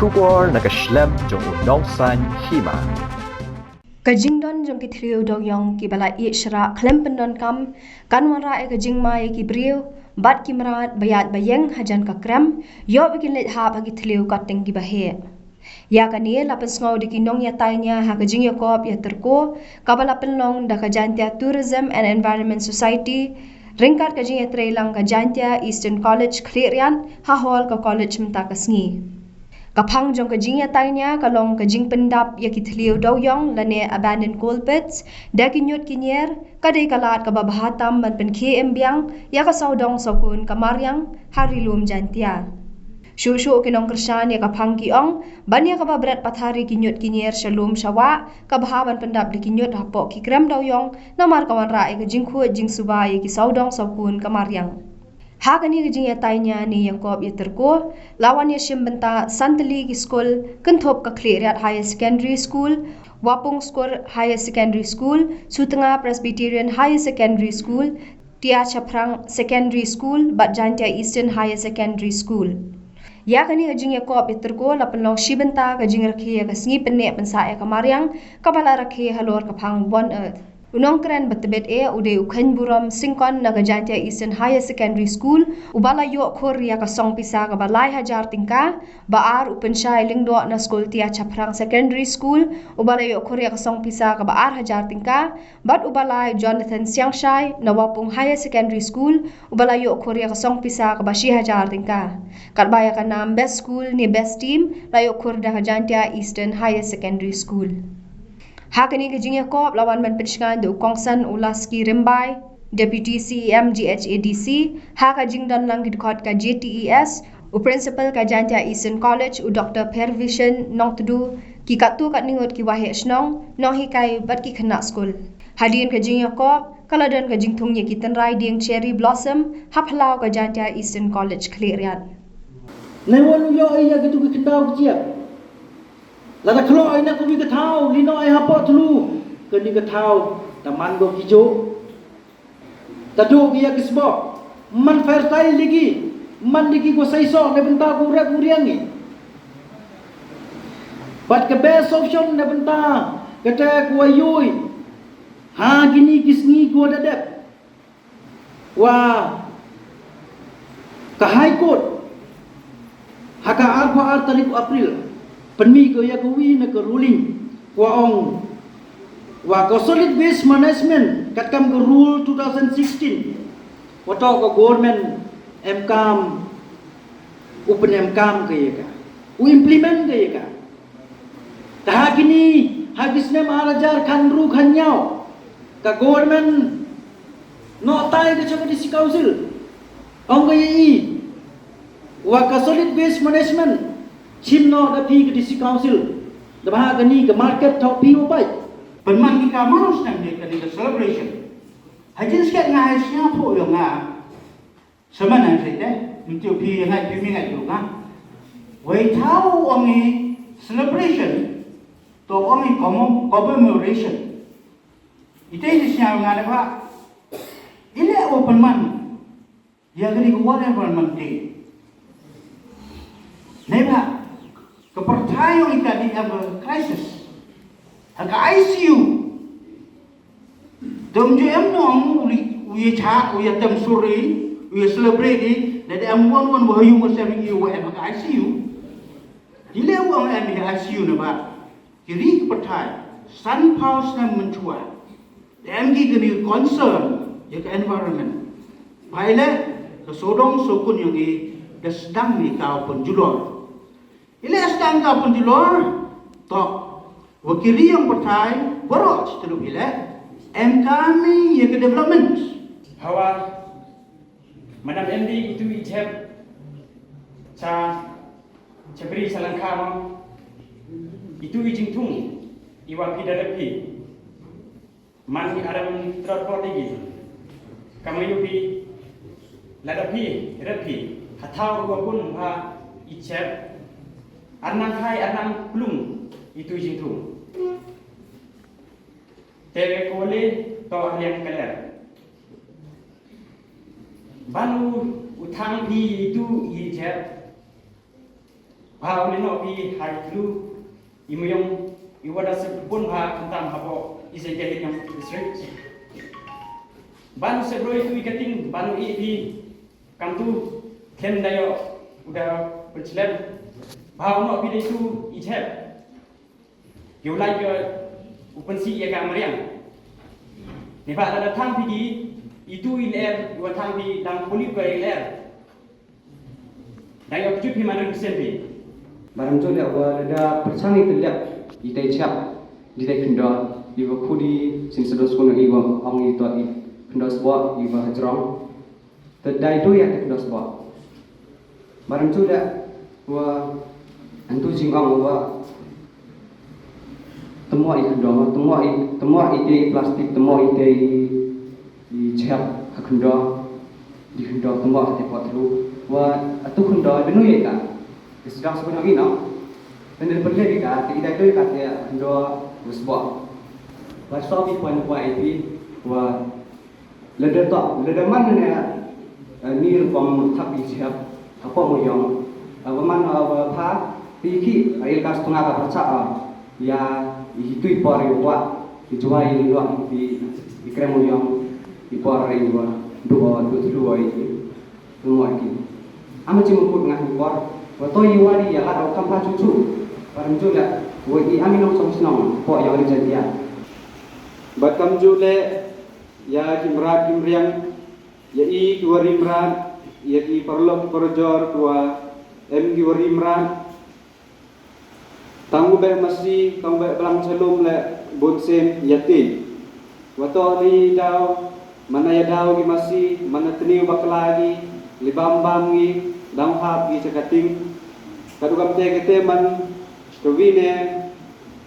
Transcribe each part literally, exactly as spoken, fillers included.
Khubor na ka shlem jong u nongsan hima. Ka jingdon jong ki thliew dewïong kiba la ïeh shrah khlem pyndonkam kan wanrah ïa ka jingma ïa ki briew bad ki mrad ba ïaid ba ïeng hajan ka krem, ïoh ba kin leit hap ha ki thliew kot teng kiba heh. Ïa kane la pynsngew da ki nongïatai nia ha ka jingïakop ïatyrko kaba la pynlong da ka Jaintia Tourism and Environment Society ryngkat ka jingïatreilang ka Jaintia Eastern College Khliehriat ha hall ka college mynta ka sngi. Ka phang jong ka jingïatai nia ka long ka jingpyndap ïa ki thliew dewïong lane abandoned coal pits da ki ñiut ki ñier, ka dei ka lad kaba bha tam ban pynkhie im biang ïa ka sawdong sawkun ka mariang ha Ri Lum Jaintia. Shuh shuh ki nongkyrshan ïa ka phang ki ong ban ïa kaba bret pathar ïa ki ñiut ki ñier sha lum sha wah, ka bha ban pyndap da ki ñiut hapoh ki krem dewïong, namar ka wanrah ïa ka jingkhuid jingsuba ïa ki sawdong sawkun ka mariang. Ha kane ka jingïatai nia ne ïakop ïatyrko la wan ïashim bynta san tylli ki skul, kynthup ka Khliehriat Higher Secondary School, Wapung Skur Higher Secondary School, Sutnga Presbyterian Higher Secondary School, Tia Chaphrang Secondary School bad Jaintia Eastern Higher Secondary School. Ïa kane ka jingïakop ïatyrko la pynlong shi bynta ka jingrakhe ïa ka sngi pynneh pynsah ïa ka mariang kaba la rakhe halor ka phang One Earth. U nongkren ba tbit eh u dei u Khein Burom Syngkon na ka Jaintia Eastern Higher Secondary School, uba la ïoh khur ïa ka song pisa kaba lai hajar tyngka, ba ar u Pynshai Lyngdoh na skul Tia Chaphrang Secondary School, uba la ïoh khur ïa ka song pisa kaba ar hajar tyngka, bad uba lai Jonathan Siangshai na Wapung Higher Secondary School, uba la ïoh khur ïa ka song pisa kaba shi hajar tyngka. Katba ïa ka nam Best School ne Best Team la ïoh khur da ka Jaintia Eastern Higher Secondary School. Ha kane ka jingïakop la wan ban pynshngaiñ da u Kongsan Ulaski Rymbai, Deputy C E M G H A D C, ha ka jingdon lang ki dkhot ka J T E S, u Principal ka Jaintia Eastern College, u Doctor Pervision Nongtdu, ki katto katne ngut ki waheh shnong, nonghikai bad ki khynnah skul. Hadien ka jingïakop ka la don ka jingthung ïa ki tynrai dieng Cherry Blossom ha phyllaw ka Jaintia Eastern College Khliehriat. Nai wan u ïoh ïa kito ki kyndaw ki jiap. Lada khlok ai na kawei ka thaw, lino ai hapoh thlu, kani ka thaw, ta man ko ki jo. Ta do ki ïa ki sbok. Man fertile lagi, man lagi ko sai sok ne bynta ko rep ko riang ngi. Bad ka best option ne bynta kata ko wa ïoh ha kini ki sngi ko da dep. Wa ka High Court ha ka arphew ar tarik April pynmih ko ïa ka wi na ka ruling wa ong wa ka solid waste management katkam ka rule two thousand sixteen, wa to ka government em kam u pynemkam ka ïa ka, u implement ka ïa ka. Te ha kini, ha ki snem ar hajar khatnru khatñiaw, ka government noh tai ka jong ka District Council. Ong ka ïa i wa ka solid waste management, chim noh da phi ka District Council. Da ba ha kani ka market thaw phi u pai. Pynman ki ka maru snem ne kani ka celebration. Ha jin sket nga hai sngewthuh ïa nga. Sha man ang site, mynta phi ngai phi mi ngai tu nga. Wei thaw ong i celebration, to ong i commo-, commemoration. Ite i sñiaw nga ne ba. Ile u pynman. Ïa kani ka World Environment Day. Ne ba. Ka pyrthai ong i ka dei ha ka crisis. Ha ka I C U. Dom ju em nong u li, u ïa cha, u ïa tem suri, u ïa celebrate i, da da em wan wan ba yu ma sem i u em ha ka I C U. Di le u ong em ha I C U na ba. Ki ri ki pyrthai, san phaw snem mynchwa. Da em ki kani concern, ïa ka environment. Ba ile, ka sodong sokun yong i, da sdang ni ka pynjulor. Ile sdang ka pynjulor, to, wa ki ri yong pyrthai, baroh chi tyllup ile, em kami ïa ka development. Hawa, manam em di itu i jep, cha, cha bri cha langkha mo, itu i jingthung, i wa phi da rep phi. Man hi aram trot bor digi. Kama yu phi, lada phi, rep phi, ha thaw ruwa bun ha i chep, arnang hai, arnang plung, itu jingthung. Te kole to aliang kaler. Ban u, u thang phi itu i chep. Bha u leh noh phi ha i thlu i muyong i wa da sep bun bha khamtam hapoh i Jaintia Hills District. Ban u sep roi tu i kating ban u i phi kam tu khlem da ïoh u da pynchlem. Bha u noh phi dei tu i jhep. Ïoh lai ka u pynsi ïa ka mariang. Ni ba da thang phi ki i tu i ler i wa thang phi dang puli ka i ler. Dang ïoh kjut phi man ri sen phi. Baram jot ïa wa da pyrchang i tyllep i tai chap di tai khyndaw i wa khudi sin sedos kono i wa ong i to i khyndaw sbok i wa hajrong. Te dai tu ïa te khyndaw sbok. Baram jot ïa wa antu jingong wa temo i khyndaw temo i temo i te plastik temo i te i jhep ha khyndaw di khyndaw temo ha te pot lu wa atu khyndaw da nu ïa ka. Ke sedang sebenarnya no. Tene perle di ka te idai doi ka te ndo usbo. Wa so bi pon wa ipi wa lada to lada man ne ni rukom thap i siap apa mo yong. Wa man wa pha ti ki ai ka stunga ka percha ya i tui por yu wa i jua i luang i krem mo yong i por i wa dua dua dua i. Mo ki. Ama chi mukut nga hi por. Wa to i wari ya la kam pa chuchu. Param ju la. Wa i ami nong song sinong po ya wari jantia. Bad kam ju le ya ki mrad ki mriang ya i ki wari mrad ya ki parlok parajor tua em ki wari mrad. Tang u beh masi, tang u beh blang chalum le bun sem yati. Wato ni daw, mana ya daw gi masi, mana tni u bakla gi, li bam bam gi, dang hap gi chakating. Kadu kam te kete man, kawine,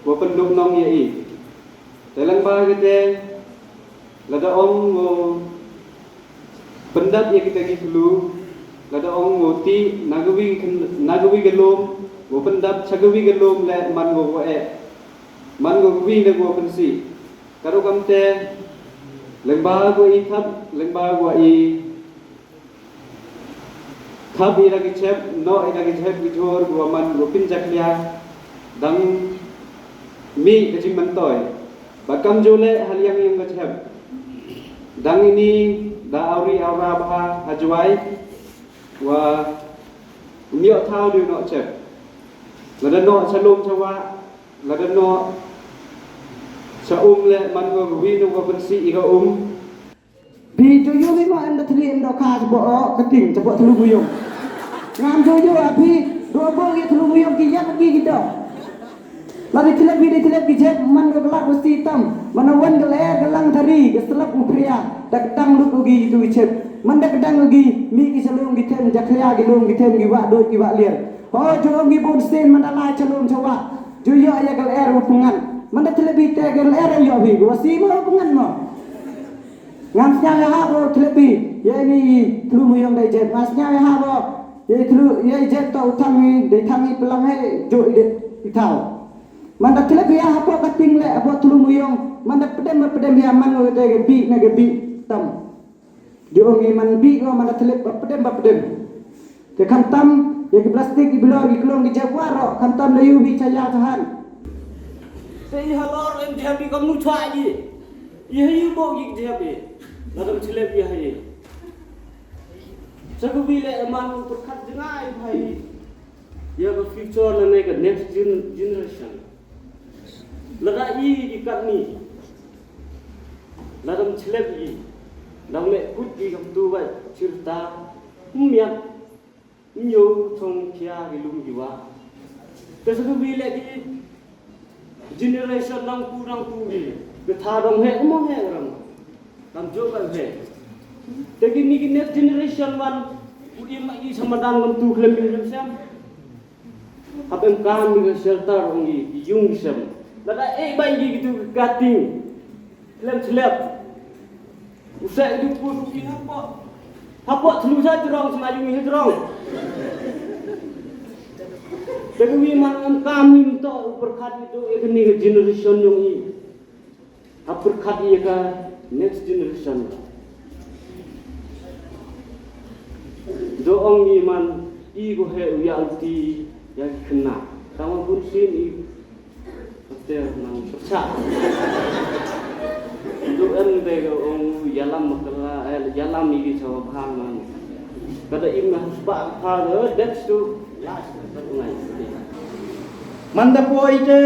wa penduk nong ya i. Te lang ba kete, lada ong ngo pyndap ïa kita ki thlu, lada ong ngo ti na gawi na gawi ga lum, ngo pyndap cha gawi ga lum le man ngo wa eh. Man ngo gawi na ngo pynsi. Kadu kam te, leng ba ngo i thap, leng ba ngo i Thap ïa ki chep, noh ïa ki chep ki jhur wa man wa pynjakhlia dang mih ka jingmyntoi. Ba kam ju leh ha liang ïa ka chep. Dang ini da awri awra bha ha Jowai wa um ïoh thaw dei u noh chep. Lada noh cha lum cha wah, lada noh cha um leh man wa wi nu wa pynsi ïa ka um. Phi ju ïoh phi mo em da thli em da ka chabo o ka ting chabo thlu muyong. Ngam ju ïoh a phi do bo ye thlu muyong ki yak ki ki do. La di thli phi di thli ki jep man ka lak wasi tam man wan ka ler ka lang thari ka slap u phria da ka tang lut u gi tu chep man da ka dang u gi mi ki chalung ki them jakhlia ki lung ki them ki wa do ki wa lir. Ho ju ong ki bun sin man da lai chalung chawa ju ïoh ya ka ler u pungan man da thli phi te ka ler ïoh phi wasi mo u pungan mo. Ngam sñiaw ïa ha bo thlepi ïa ini i thlu muyong dei jet. Ngam sñiaw ïa ha bo ïa i thlu ïa i jet to u thang i dei thang i pelang he ju i dei i thaw. Man da thlepi ïa ha bo ka ting le bo thlu muyong man da pdem ba pdem ïa man u dei ga bi na ga bi tam. Ju ong i man bi ko man da thlep ba pdem ba pdem. Te khamtam ïa ki plastik ki blor ki klong ki jep waroh khamtam da ïu hi cha ïa cha han. Te i halor em jep i kam nu cha i. I ha ïu bo i jep i. La dam chlep i ha i. Sa ku bi le man u pyrkhat jngai bhai. Ïa ka future lane ka next gen-, generation. Lada i ki katni. Lada ym chlep i. Dang leh kut i kam tu bai chirta. Ym ïap. Ym ïoh chong khia ki lum ki wah. Te sa ka wi leh ki generation nang ku nang ku i. Ka tha dong he mo he ram. Kam jop bai he. Te ki ni ki next generation wan. Ku i ma i sa madan kam tu khlem i khlem sem. Hap em kam ni ka shelter ong i, i yung i sem. Lada eh bai i ki tu ka ting. Lem chlep. U seh i tu pun u ki hapoh. Hapoh thlu sa jrong sma yung i jrong. Te ka wi man em kam ni to u pyrkhat i tu eh ni ka generation yung i. Ha pyrkhat ïa ka next generation. Do ong i man i ko he u ïa ulti ïa ki Ini. Hotel nang pyrshah. Duh em te ka ong ïalam ma ka la, eh, ïalam ïa ki sngewbha man. Ka da im na ba ka da, that's too last. Ngai. Man da poi te,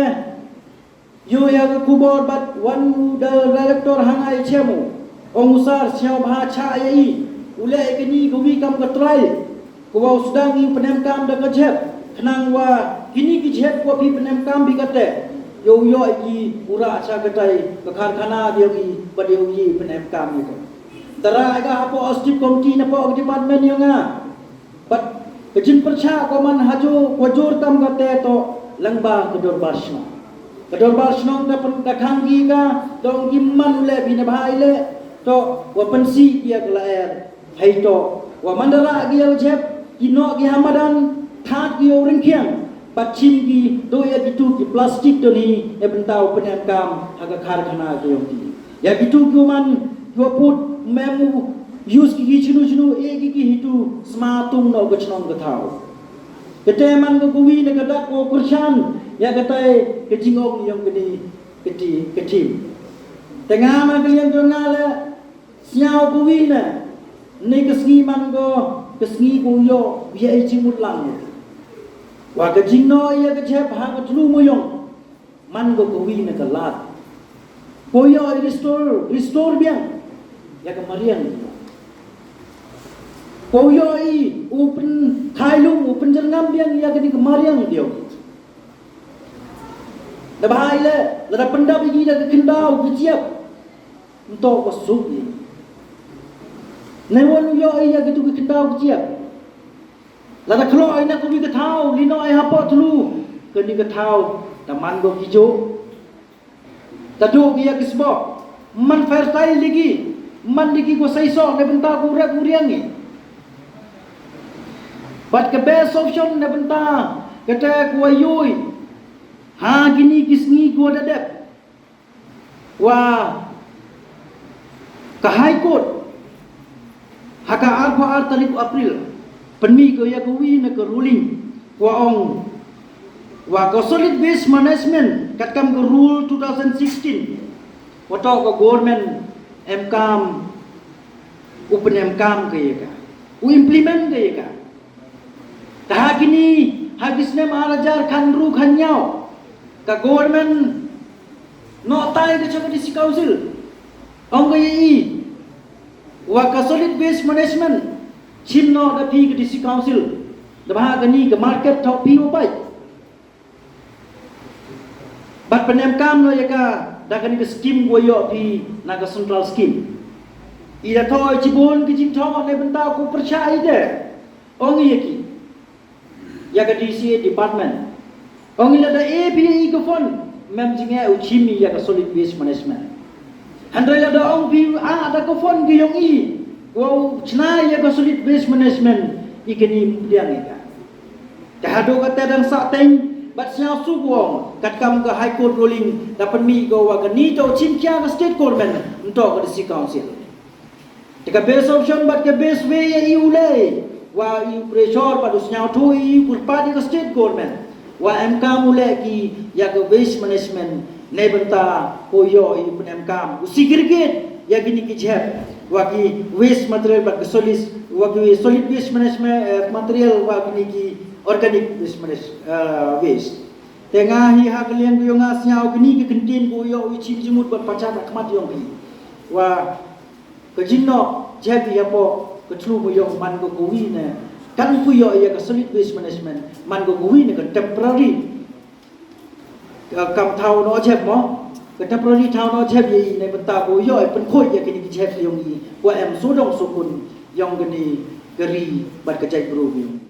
ïoh ïa ka khubor bad wan u da director ha ngai chem u. Ong u sir sngewbha chah ïa i. U leh ïa kini ka wi kam ka trai. Ka wa u sdang ïa u pynemkam da ka jhep. Khnang wa kini ki jhep wa phi pynemkam bha kate. Ïoh ïoh ïa ki u rah cha katai ka karkhana da ïoh i bad ïoh i pynemkam ïa ka. Tara ïa ka hapoh executive committee na poh department ïa nga. Bad ka jingpyrshah ko man ha ju ko jur tam kate to lyngba ka dorbar shnong. Ka dorbar shnong da pyn-, da khang ki ka dong ki man u leh bha ne bha i leh to wa pynsih ïa ka lyer. Hei to wa man da rah ki ïa u jhep ki noh ki ha madan, thad ki ïa u ryngkhiang bad chim ki duh ïa kitu ki plastik don hi ne bynta u pynemkam ha ka karkhana ka ïong ki. Ïa kitu ki u man ki wa put mem u use ki ki chinu chinu e ki ki hitu sma tung noh ka chnong ka thaw. Kate man ka kawi ne ka dak ko kyrshan ïa katai ka jingong ïong kani kati ka team. Te nga ma ka liang ka nga le sñiaw kawi ne ne ka sngi man ko ka sngi ko ïoh ïa i jingmut lang. Wa ka jingnoh ïa ka jhep ha ka tlu mo ïong. Man ko kawi na ka lad. Ko ïoh i restore, restore biang ïa ka mariang. Ko ïoh i u pynkhai lum, u pynjyrngam biang ïa kani ka mariang ïong. Da bha i le, lada pyndap i ki da ka khyndaw ka jiap. Nto ko suk i. Ne won ïoh i ïa kitu ka khyndaw ka jiap. Lada khlok ai na kawi ka thaw, lino ai hapoh tlu. Kani ka thaw, da man ko ki jo. Da duk ïa ki sbok. Man fertile lagi. Man lagi ko sai sok ne bynta ko rep ko riang i. Bad ka best option ne bynta kata ko ayoi. Ha kini ki sngi ko da dep. Wa ka High Court ha ka arphew ar tarik April pynmih ko ïa kawi na ka ruling wa ong wa ka solid waste management katkam ka rule two thousand sixteen wa to ka government em kam u pynemkam ka ïa ka u implement ka ïa ka. Te ha kini ha ki snem ar hajar khatnru khatñiaw ka government noh tai ka jong ka district council. Ong ka ïa i wa ka solid waste management chim noh da phi ka district council. Da bha kani ka market thok phi u pai. Bad pynemkam noh ïa ka da kani ka skim ko ïoh phi na ka central skim. I da thoh i chibun ki jingthoh ne bynta ko pyrshah i de. Ong ïa ki ïa ka D C A department. Ong i lada e phi i ka fund mem jingeh u chim i ïa ka solid waste management. Hynrei lada ong phi a da ka fund ki ïong i ko u chna ïa ka solid waste management i kani pliang ïa ka. Te haduh kata dang sah teng bad sñiaw suk wong katkam ka High Court ruling da pynmih ko wa kani to chim khia ka state government nto ka district council. Te ka best option bad ka best way ïa i u leh wa i u pressure bad u sñiawthuh i u kyrpad ïa ka state government wa em kam u leh ki ïa ka waste management ne bynta ko ïoh i u pynemkam u segregate ïa kini ki jhep wa ki waste material bad ka solid wa ki solid waste management, eh, material wa kini ki organic waste manage, eh, waste. Te nga hi ha ka liang ka ïong nga sñiaw kini ki kyntien ko ïoh u chim jingmut bad pachat ha khmat ïong ki wa ka jingnoh jhep ïa pok ka tlu mo ïong man ko kawi ne kan ku ïoh ïa ka solid waste management man ko kawi ne ka temporary. Ka kam thaw noh jhep mo ka temporary thaw noh jhep ïa i ne bynta ko ïoh i pynkhuid ïa kini ki jhep ïong i ko em sodong sokun ïong kini ka ri bad ka jaitbru ïong.